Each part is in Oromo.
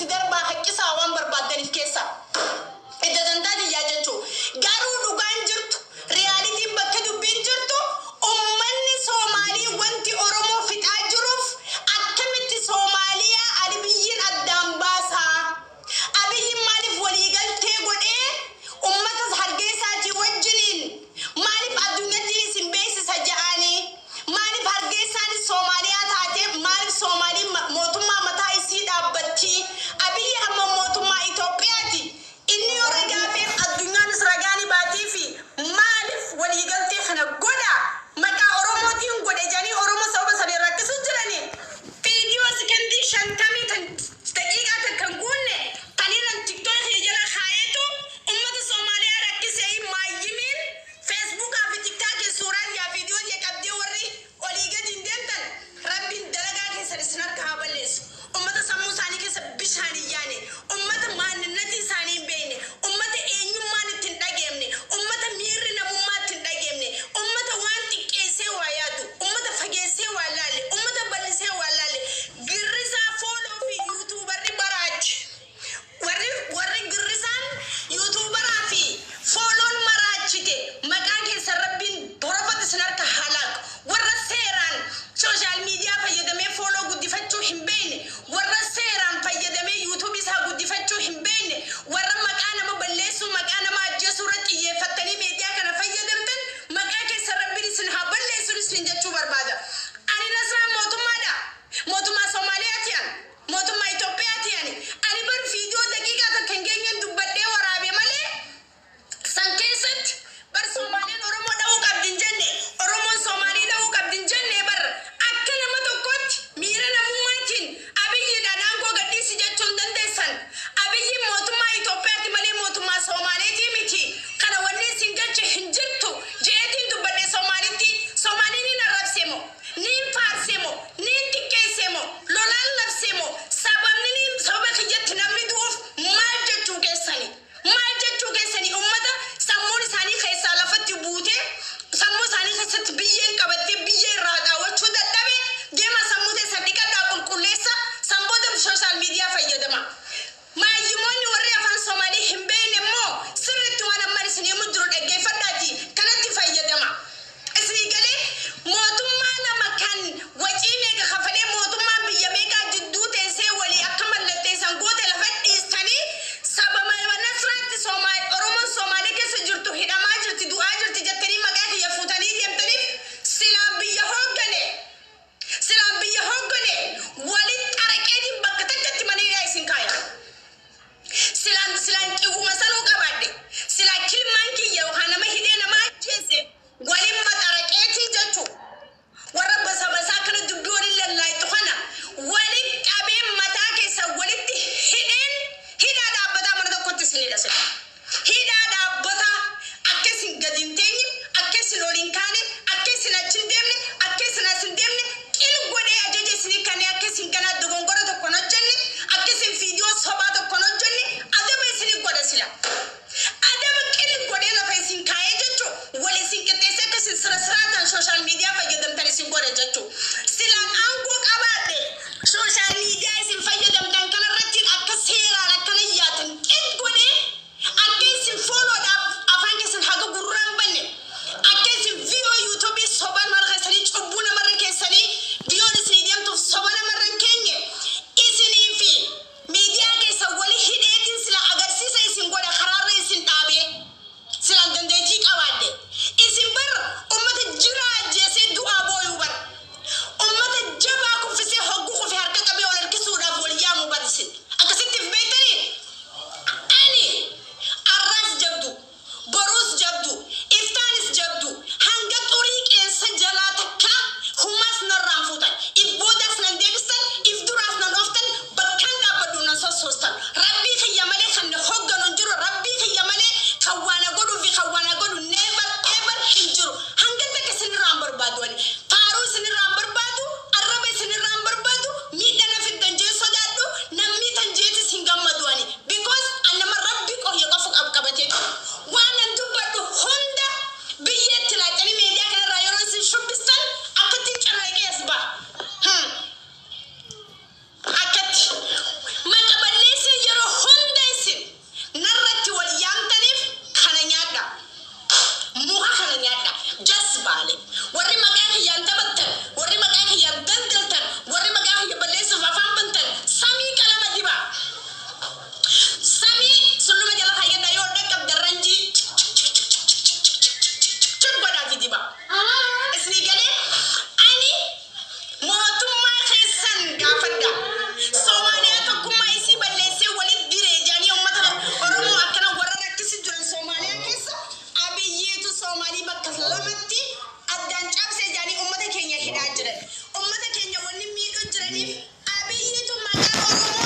itti darbaa, haqqisaa, waan barbaaddaniif keessa. Itti dantaa tiyyaa jechuu. Garuu dhugaan jirtu, realityn bakka dubbiin jirtu, ummanni Soomaalii wanti Oromoo fixaa jiruuf akkamitti Soomaaliyaa Abiyyiin addaan baasaa? Abiyyiin maaliif waliigaltee godhee ummata Hargeysaatii wajjiniin maaliif addunyattiin isin beeksisa ja'anii? Maaliif Hargeysaanis Soomaaliyaa taatee, maaliif Soomaaliin mootummaa mataa isii dhaabbatti? Abiyyi amma mootummaa Itoophiyaati. Inni yoo ragaa feef addunyaanis ragaa ni baatii fi maaliif waliigaltee kana godha? Maqaa Oromootiin godhe jedhanii Oromoo sababa saniin rakkisu jiranii. Viidiyoo sekendii 50 tan daqiiqaa takka hin guunne kan irran TikTokii jala kaayetu ummata Soomaaliyaa rakkisee. Maayyimiin Facebookaa fi TikTokii suuraa yaa viidiyoo kee qabdee warri olii gadi hin deemtan, Rabbiin dalagaa keessan isin harka haa balleessu. Ummata sammuu isaanii keessa bishaan hin yaane, ummata maanninnatii isaanii hin beekne, ummata eenyummaan itti hin dhageemne, ummata miirri namummaa itti hin dhageemne, ummata waan xiqqeessee waa yaadu, ummata fageessee waa laalle, ummata bal'isee waa laalle, girrisaa follow fi YouTuberri baraachi. Warri girrisaan YouTuberaa fi follown maraachite, maqaa keessan Rabbiin borofatu isin harka halaaq. Warra seeraan social media fayyadamee follow guddifachuu hin beekne, warra seeraan fayyadamee YouTube isaa guddifachuu hin beekne, warra maqaa nama balleessuu, maqaa nama ajjeesuu irratti xiyyeeffattanii miidiyaa kana fayyadamtan, maqaa keessan Rabbiin isin haa balleessuun isin jechuu barbaada. Ani Nasraan mootummaadha. Mootummaa Soomaaliyaati ani. Mootummaa Itoophiyaati ani. Ani bar viidiyoo daqiiqaa takka hin geenyeen dubbadhee waraabe malee san keessatti bar Soomaaliyaan Oromoo dha'uu qabdi hin jenne, Oromoon Soomaalii dha'uu qabdi hin jenne. Bar akka nama tokkotti miira namummaatiin Abiyyiidhaan aangoo gadhiisi jechuu hin dandeessan. Abiyyiin mootummaa Itoophiyaati malee mootummaa Soomaaleetii miti. Kana wanni isin galche hin jirtu je'eetiin dubbadhe Soomaalitti. Soomaaliin hin arrabse moo? Niin faarse moo? Niin xiqqeesse moo? Lolaan labse moo? Sababni niin sababa kiyyatti namni du'uuf maal jechuu keessani? Maal jechuu keessanii? Ummata sammuun isaanii keessaa lafatti buutee, sammuu isaanii keessatti biyyeen qabattee, biyyee irraa xaawwachuu dadhabe, deema sammuu teessan dhiqadhaa, qulqulleessa, san booda social media fayyadama. Maayyimoonni warri afaan Soomaalii hin beekne immoo sirriitti waan ammaan isin himu jiru dhaggeeffadhaati kanatti fayyadama. Isinii galee? Mootummaa lama kan wacii meeqa kafalee mootummaan biyya meeqaa jidduu teessee walii akka mallatteessan goote lafa dhiistanii, sababa Nasraatti Oromoon Soomaalee keessa jirtu hidhamaa jirti, du'aa jirti jettanii maqaa kiyya fuutanii deemtaniif, silaan biyya hooggane, silaan biyya hooggane, walitti xaraqeetiin bakka takkatti mana hidhaa isin kaaya.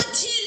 Until